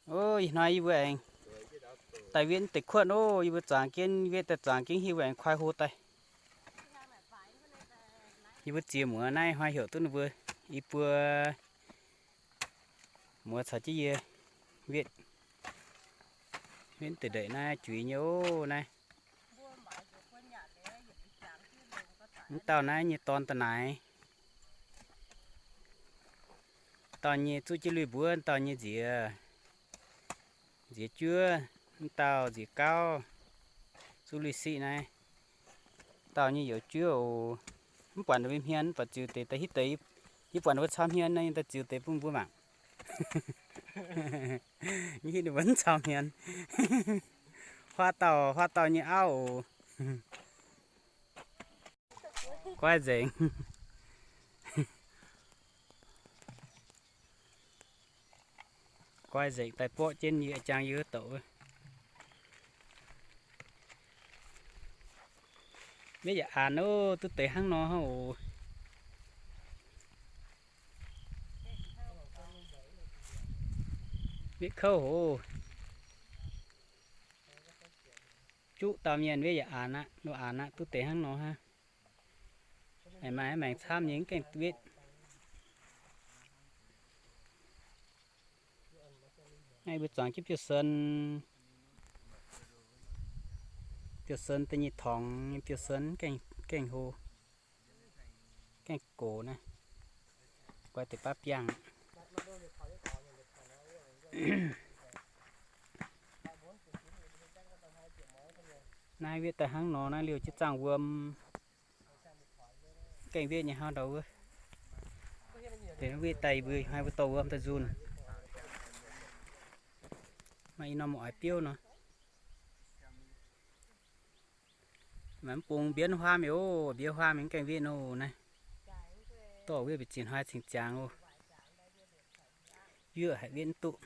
Ov, ih hnoi yie mbuo aengx daaih wetv deix kuotv ov. Yie mbuo zuangx jienv, wetv daaih zuangx jienv, yie mbuo aengx kuaai hlo daaih. Yie mbuo ziex muoz naaiv hnoi heuc duqv ninh mbuo i buo muoz caux jienv yie wetv, wetv deix ndeic naaiv juiz nyei ov naaiv. Mv dauh naaiv nyei dorn da'naaiv, dauh nyei zuqv jienv lui mbuov, dauh nyei nziex, nziex juov, mv dauh nziex gauv, zuqv lui siqv naaiv. Dauh nyei youz juov oc. Mv buatc ninh mbuo hmien, mv buatc ziux deix, da'hitv deix yie buatc ninh mbuo cau hmien nor, yie daaih ziux deix bun mbuo mangc. Yie hitv ninh mbuo cau hmien. Huaav dauh, huaav dauh nyei auv oc. Goiv nzengc. Goiv nzengc daaih borqv jienv yie, jangx yie wuov douc. Maiv yaac aanx ov, duqv deix hnangv nor hnangv oc. Maiv kouv oc. Juqv dauh mienh maiv yaac aanx aqv, nor aanx aqv, duqv deix hnangv nor hnangv. Aengx maaih maengc camv nyei mv gaengh wetv. Naaiv mbuo zuangx jienv biouv-sen, biouv-sen da'nyeic torngx nyei biouv-sen gaengh hlo, gaengh gox naaiv. Guai deix baav biangh. Naaiv wetv daaih hnangv nor, naaiv liouh jienv zaangh wuom. Gaengh wetv nyei hnangv ndau wuov. Deix wetv daaih mbuo hnoi mbuo dorh wuom daaih nzunh. Maaih i norm oix biouv nor. Mv bung mbienv huaam oc, mbienv huaam mingh gaengh wetv nor naaiv. Dorh wetv mbu'ziex hnoi cingx ziangx oc. Yuoqv haic wetv mv duqv.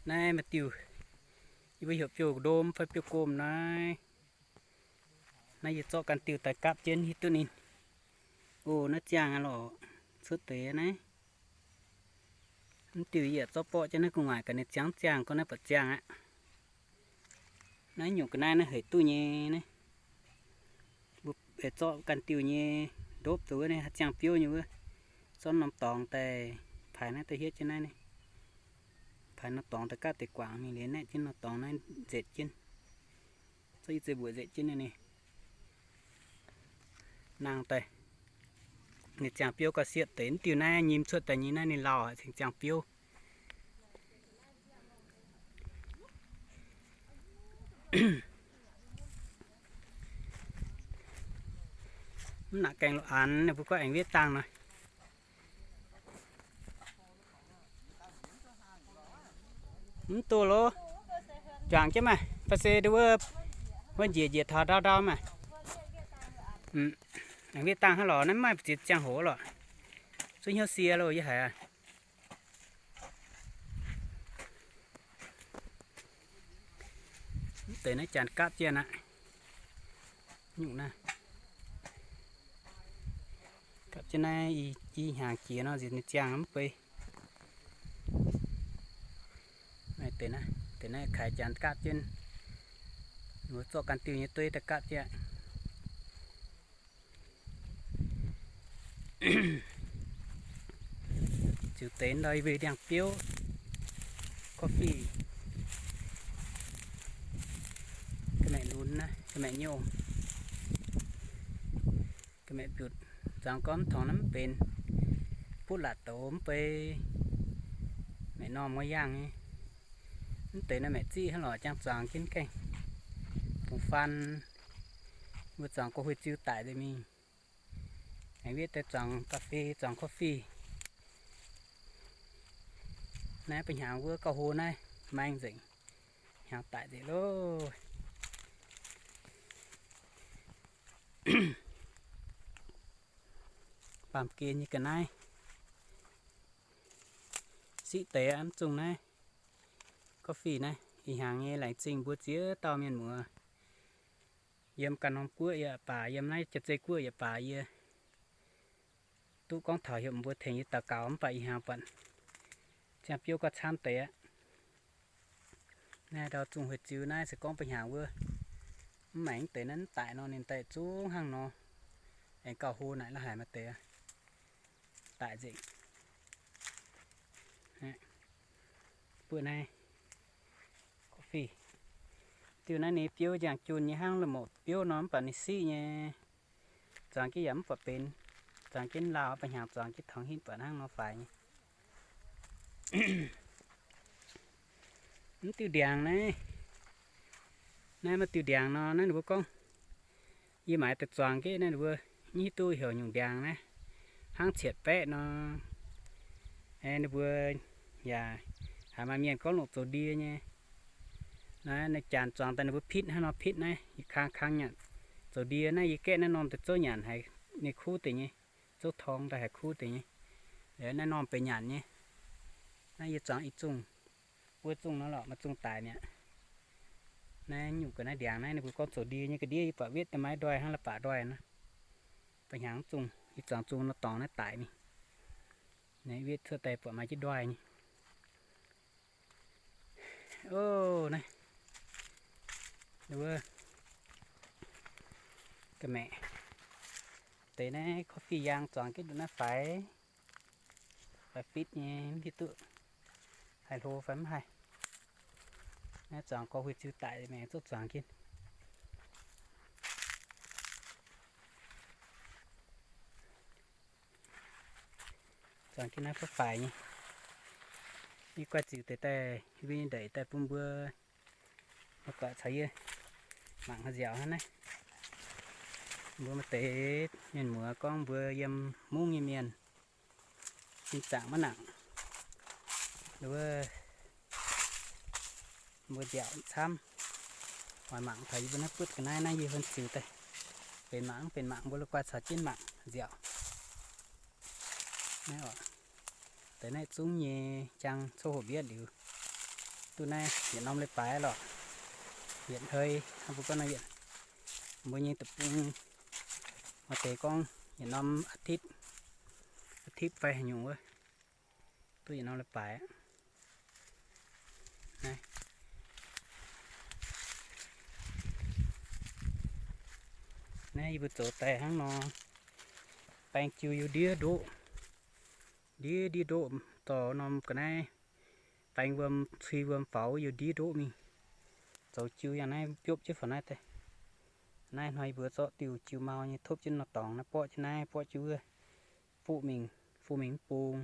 Naaiv maaih diuh, yie mbuo heuc biouv-ndom fai biouv-gomh naaiv. Naaiv yie zorqv ganh diuh daaih gapv jienv hiuv duqv ninh. Oc, naaiv ziangh aqv lorqc, cuotv deix naaiv. Mv diuh yie zorqv borqv jienv naaiv gu'nguaaic gaax ninh ziangx ziangh, gorngv naaiv buatc ziangh aqv. Naaiv nyungc ga'naaiv naaiv hec duqv nyei naaiv. Mbuo zorqv ganh diuh nyei ndopv deix wuov naaiv ziangh biouv nyei wuov, zorqv norm dorngx daaih paaix naaiv daaih hietv jienv naaiv. Paaix norm dorngx daaih gapv deix guangc mingh liuz naaiv jienv norm dorngx naaiv nzetc jienv. Zorqv i zei mbuoqc nzetc jienv ninh nangh daaih. Ninh ziangh biouv gauh siepv deix, mv diuh naaiv nyim cuotv daaih nyei naaiv ninh lauh haic cingx ziangh biouv. Mv nangc gaengh lo anx, ninh mbuo gorngv aengx wetv dangh nor. Mv duqv loh. Juangc jienv maah, baac se wuov, wuov njiec njiec taux ndau ndau maah. Aengx wetv dangh hnangv lorqc, naaiv mv maaih ziex ziangh hoc lorqc. Zuov hnyouv sie loh yie haiz aqv. Mv deix naaiv janx gapv jienv aqv. Nyungc naaiv gapv jienv naaiv i hnyangx jiex nor nziex ninh ziangh mv bei. Deix naaiv, deix naaiv kaaix janx gapv jienv. Mbuo zorqv ganh diuh nyei dueiv daaih gapv jienv. Ziux deix ndau yie mbuo ndiangx-biouv, coffee, ga'maeqc lunx naaiv, ga'maeqc nyouh, ga'maeqc mbiutc, zuangx gormx tongx naaiv mv benx, butv latc douz mv bei, maeqc normh muoz yaangh nyei. Mv deix naaiv maeqc ziqv hnangv lorqc, jangx zuangx jienv gaengh bungx faan, mbuo zuangx gorx huih ziu daic nzengc mingh. Aengx wetv daaih zuangx ga'fei, zuangx coffee. Naaiv ba'hnyangx wuov gauh hlo naaiv maeng nzengc, hnyangx daic nzengc loh. Baamh gen nyei ga'naaiv. Siqv deix mv zungh naaiv, coffee naaiv, ih hnyangx nyei laengz zingh mbuo ziex dauh mienh muoz yiem ganh norm guoqv yaac baac, yiem naaiv Jaa-Zei guoqv yaac baac, yie duqv gorngv taux heuc mbuo tengx yie daux gaux mv baac ih hnyangx buatc ziangh biouv gauh camv deix aqv. Naaiv ndau zungh huih ziu naaiv se gorngv ba'hnyangx wuov mv maengx deix naaiv mv daic nor, ninh daaih zungv hnangv nor, aengx gauh hlo naaic la'haic maaih deix daic nzengc. Buoqv naaiv coffee, diuh naaiv ninh biouv nziaangc jun nyei hnangv la'moc biouv nor, mv baac ninh siqv nyei. Zuangx jienv yaac mv buatc benx, zuangx jienv lauh, ba'hnyangx zuangx jienv tongx hinv buatc hnangv nor faix nyei. Mv diuh ndiangx naaiv, naaiv maaih diuh ndiangx nor, naaiv ninh mbuo gorngv, yie maaiz daaih zuangx jienv naaiv ninh mbuo, mv hiuv duqv heuc nyungc ndiangx naaiv, hnangv cietv baeqv nor. Ninh mbuo yaac haiz maaih mienh gorngv longc zoux ndie nyei. Naaiv janx zuangx daaih ninh mbuo pitv hnangv nor pitv naaiv, yie kang kang nyanc zoux ndie naaiv, yie gaeqv naaiv norm daaih zouv nyanc haiz ninh kuv deix nyei, zouv torng daaih haiz kuv deix nyei. Naaiv norm benx nyanc nyei. Naaiv yie zuangx i zungh, buo zungh nor lorqc, maaih zungh daic mi'aqv. Naaiv nyungc ga'naaiv ndiangx naaiv ninh mbuo gorngv zoux ndie nyei ga'ndiev, yie buatc wetv daaih maiv ndoih hnangv, la'baac ndoih nor. Ba'hnyangx zungh, yie zuangx zungh nor dorngx naaiv daic mingh. Naaiv wetv cuotv daaih buatc maaih jienv ndoih nyei. Ov, naaiv, wuov, ga'maeqc deix naaiv coffee yaang zuangx jienv nduqc naaiv faix, faix fitv nyei, mv hiuv duqv haih hlo fai mv haih. Naaiv zuangx gorx huih ziu daic maengx zouv zuangx jienv. Zuangx jienv naaiv faix faix nyei. Yie guaih ziux deix daaih, yie mbuo nyei ndeic daaih bun mbuo la'guaih caux yie mangc haaix nziaauc hnangv naaiv. Mbuo maaih deix mienh muoz gorngv mbuo yiem mungv nyei mienh, sin zaangc maiv nangc, wuov, mbuo nziaauc camv. Oix mangc taux yie mbuo naaiv butv ga'naaiv naaiv yie huon ziux daaih, benx mangc mv benx mangc, mbuo la'guaih caux jienv mangc nziaauc. Naaiv oc, deix naaiv zungv nyei jang coqv hoc mbietv liuz, duqv naaiv yietc norm leiz-baaix lorqc. Yietc hnoi, mbuo gorngv nor yietc, mbuo nyei deic-bung maaih deix gorngv yietc norm อาทิตย์, อาทิตย์ fai haaix nyungc wuov, duqv yietc norm leiz-baaix aqv. Naaiv, naaiv yie mbuo zoux daaih hnangv nor, baeng jiu yiem ndiev ndoqv, ndiev ndiev ndoqv dorh norm ga'naaiv baeng wuom, cui wuom faaux yiem ndiev ndoqv mingh. Zoux jiu yangh naaiv biopv jienv faaux naaiv daaih. Naaiv hnoi yie mbuo zorqv diuh jiu mau nyei topv jienv nor dorngx naaiv, borqv jienv naaiv, borqv jienv wuov, fuqv mingh, fuqv mingh mv bung.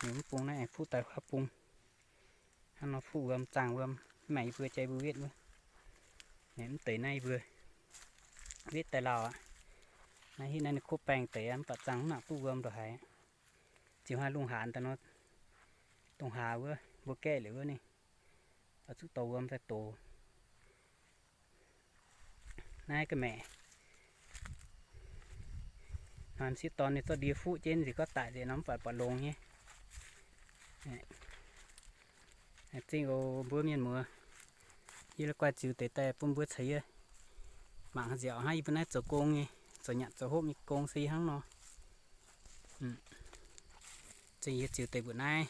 Mingh mv bung naaiv aengx fuqv daaih huaav bung. Hnangv nor fuqv wuom, zaangh wuom, mv maaih yie mbuo jai mbuo wetv wuov. Mv deix naaiv yie mbuo wetv daaih lauh aqv. Naaiv hitv naaiv ninh kov baengh deix aqv, mv baac zaangh mv nangc duqv wuom ndongc haaix. Ziouc haaix lungh haanz daaih nor, dongh haaz wuov mbuo gaeqv liuz wuov ninh, oix zuqc dorh wuom daaih dox. Naaiv ga'maeqc, hnoi m'sieqv dorn ninh zorqv ndie fuqv jienv nziex gorngv daic nzengc nor, mv baac buatc longx nyei. Zingh oc mbuo mienh muoz, yie la'guaih ziux deix daaih bun mbuo caux yie mangc nziaauc hnangv yie mbuo naaiv zoux gong nyei, zoux nyanc zoux hopv nyei gong se hnangv nor. Zingh yie ziux deix mbuoqc naaiv.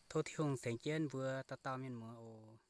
Tov Tin-Hungh tengx jienv mbuo dauh dauh mienh muoz oc.